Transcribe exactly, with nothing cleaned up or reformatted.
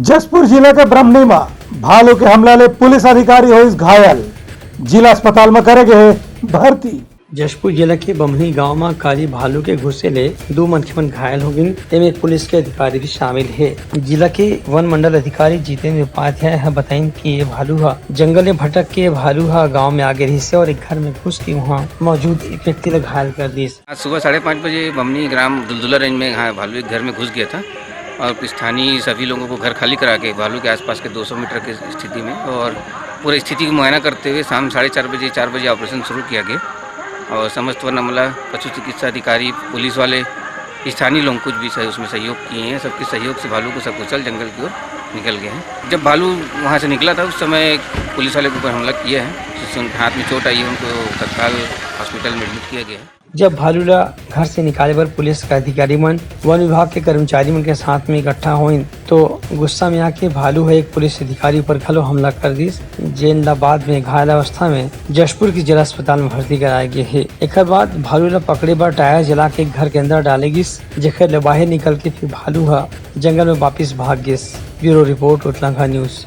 जशपुर जिला के ब्रह्मनी म भालू के हमला ले पुलिस अधिकारी होइस घायल, जिला अस्पताल म करे गे हे भर्ती। जशपुर जिला के बम्हनी गांव म काली भालू के घुसे ले दू मनखे मन घायल हो गिन, एमे पुलिस के अधिकारी भी शामिल हे। जिला के वन मंडल अधिकारी जितेंद्र उपाध्याय ह बताइन कि ये भालू ह जंगल में भटक के भालू ह गांव में आगे रहिस हे और एक घर में घुस के वहां मौजूद एक व्यक्ति ल घायल कर दिस। आज सुबह साढ़े पाँच बजे बमनी ग्राम दुलदुला रेंज में यहाँ भालू एक घर में घुस गया था और स्थानीय सभी लोगों को घर खाली करा के भालू के आसपास के दो सौ मीटर की स्थिति में और पूरी स्थिति को मुआयना करते हुए शाम साढ़े चार बजे, चार बजे ऑपरेशन शुरू किया गया और समस्त वन अमला, पशु चिकित्सा अधिकारी, पुलिस वाले, स्थानीय लोग कुछ भी सह-, उसमें सहयोग किए हैं। सबके सहयोग से भालू को सकुशल जंगल की ओर निकल गए हैं। जब भालू वहाँ से निकला था, उस समय पुलिस वाले के ऊपर हमला किया है, जिससे उनके हाथ में चोट आई है। उनको तत्काल हॉस्पिटल में एडमिट किया गया है। जब भालू ला घर से निकाले बर पुलिस के अधिकारी मन वन विभाग के कर्मचारी मन के साथ में इकट्ठा होइन, तो गुस्सा में आके भालू ह एक पुलिस अधिकारी ऊपर घलो हमला कर दिस, जेन ला बाद में घायल अवस्था में जशपुर के जिला अस्पताल में भर्ती कराए गे हे। एकर बाद भालू ला पकड़े बर टायर जला के घर के अंदर डाले गिस, जेकर ले बाहर निकल के फिर भालू ह जंगल में वापिस भाग गिस। Bureau report, Utlangha news.